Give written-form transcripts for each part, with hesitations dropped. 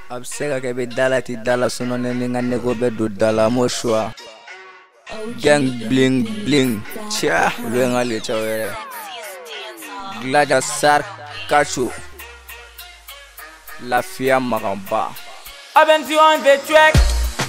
A bɛ se ka kɛ bɛ da la ti da la sinon ne ni n ka nego bɛ don da la mo choix. Gang bling bling cɛ olu ye n ka lecɛw yɛrɛ. Gladia Sar Kacho Lafiya Maganba. Abenzi on the track.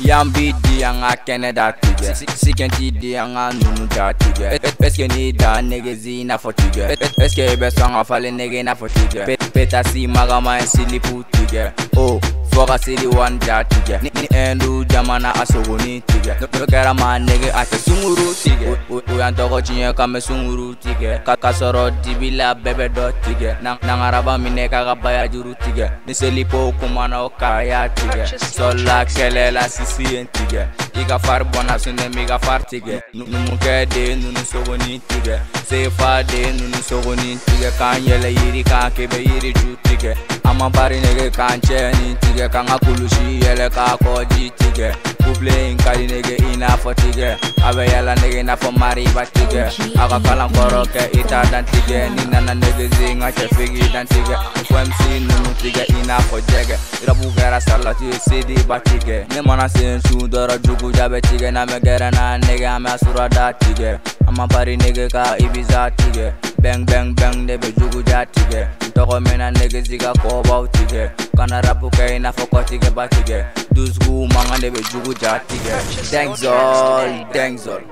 Yan bi di an ka kɛnɛ da tigɛ. Sikɛn ti di an ka nunu da tigɛ. Est-ce que n'i da negezi i n'a fɔ tigɛ? Est-ce que i bɛ sɔn ka falen nege i n'a fɔ tigɛ? Petasi magama ye silipu tigɛ. Oh, fɔ ka seli wani ja tigɛ. Ni Ɛndu jamana a sogoni tigɛ. N'o kɛra maa nege a tɛ sunguru tigɛ. O y'an tɔgɔ tiɲɛ k'an bɛ sunguru tigɛ. Ka sɔrɔ dibi la bɛɛ bɛ dɔ tigɛ. Nangaraba minɛ k'a ka bayajuru tigɛ. Ni selipo kumana o k'a tigɛ. Sɔla kɛlɛ la sisi ye tigɛ. I ka fari bɔnna sinɛ m'i ka fari tigɛ. Numukɛ de ye nunu sogoni tigɛ. Sefa de ye nunu sogoni tigɛ. K'an yɛlɛ yiri kan k'i bɛ yiri ju tigɛ. An ma bari nege k'an cɛ ni tigɛ. K'an ka kulusi yɛlɛ k'a kɔji tigɛ. Couple in ka di nege i n'a fɔ tigɛ. A bɛ yala nege i n'a fɔ mariba tigɛ. A ka kalan kɔrɔ kɛ i t'a dan tigɛ. Ni nana nege zi n ka cɛ f'i k'i dan tigɛ. FMC nunu tigɛ i n'a fɔ jɛgɛ. Rabu kɛra salati ye Sidiba tigɛ. Ne mana sen su dɔrɔn jugu ja bɛ tigɛ. N'an bɛ gɛrɛ n'a nege an bɛ surada tigɛ. An ma bari nege ka Ibiza tigɛ. Bang bang bang de bɛ jugu ja tigɛ. N tɔgɔ mɛnna nege zi ka kɔbaw tigɛ. Kana rapu kɛ i n'a fɔ kɔtigɛ ba tigɛ. Dusukun mankan de bɛ jugu ja tigɛ. Dengzol, dengzol,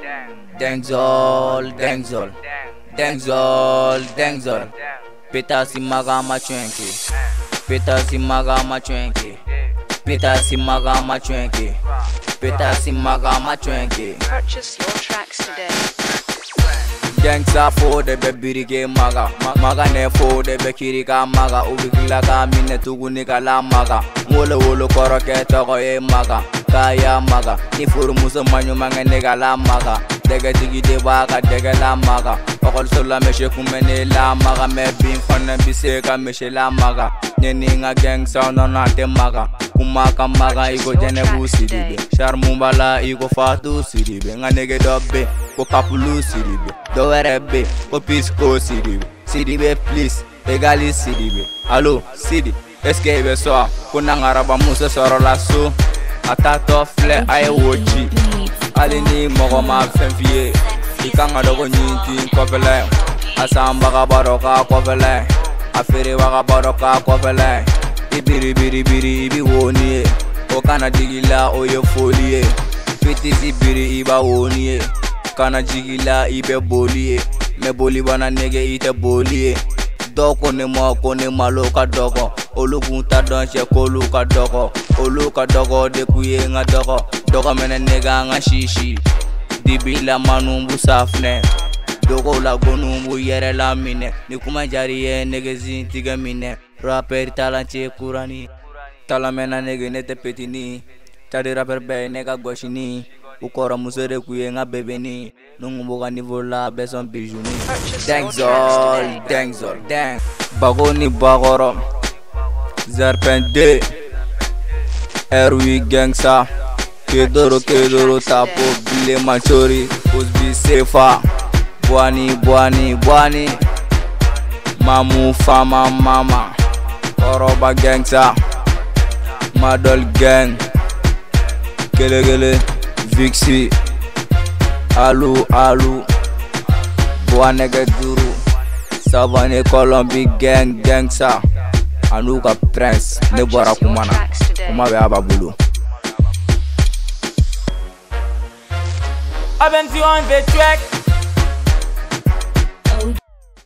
dengzol, dengzol, dengzol, dengzol. Petasi magama twenke. Petasi magama twenke. Petasi magama twenke. Petasi magama twenke. Purchase your tracks today. Gangsta fo de bɛ birike maga. Maga ne fo de bɛ kiri ka maga. U bɛ tila ka minɛ tuguni ka lamaga. N wolo wolo kɔrɔkɛ tɔgɔ ye Maga. K'a maga. Ni furumuso maɲuman kɛ ne ka lamaga. Dɛgɛtigi de b'a ka dɛgɛ lamaga. Ɔkɔliso la misi kun bɛ ne lamaga. Mɛ bin fana bi se ka misi lamaga. Ne ni n ka gangsta nɔnɔ a tɛ maga. Kuma ka maga i ko Jɛnɛbu Sidibe. Sarimu b'a la i ko Fatu Sidibe. N ka nege dɔ bɛ ko Kapulu Sidibe. Dɔ wɛrɛ bɛ ko Pisco Sidibe. Sidibe please egali Sidibe. Allo Sidi, est-ce que i bɛ sɔn ko nangaraba muso sɔrɔla so? A taatɔ filɛ a ye wo ci. Hali ni mɔgɔ ma fɛn f'i ye, i kan ka dɔn ko ɲin t'i kɔfɛla ye. A sanbaga b'a dɔn k'a kɔfɛla ye. A feerebaga b'a dɔn k'a kɔfɛla ye. I biri biri biri i bi wo ni ye. O kana jigi la o ye foli ye. Fitisi biri i b'a wo ni ye. Kana jigi la i bɛ boli ye. Mɛ boli bana nege i tɛ boli ye. Dɔw ko ne ma ko ne malo ka dɔgɔ. Olu kun t'a dɔn cɛ k'olu ka dɔgɔ. Olu ka dɔgɔ de k'u ye n ka dɔgɔ. Dɔgɔ mɛnɛ nege an ka sisi. Dibi la manu b'u safunɛ. Dogow la gonu b'u yɛrɛ laminɛ. Ni kuma diyar'i ye nege zin tigɛ minɛ. Rapper talent kurani. Talamɛna nege ne tɛ petini. Cadi rapper bɛɛ ye ne ka gɔsini. U kɔrɔmuso de kun ye n ka bebeni. N kun b'u ka niveau la a bɛ sɔn bijuni. Dengzol, dengzol, deng. Bago ni bakɔrɔ. Zerpin D. R8 gangsta. Kedoro kedoro tapo bile manchori. Usbi sefa. Buani buani buani. Mamu fama mama. Kɔrɔba gangsta. Madol gang. Kele kele. Vixi. Alu alu. Buwa nɛgɛ duuru. Savane Colombi gang gangsta. An'u ka prince. Ne bɔra kuma na. Kuma bɛ a b'a bolo. Abenzi on the track.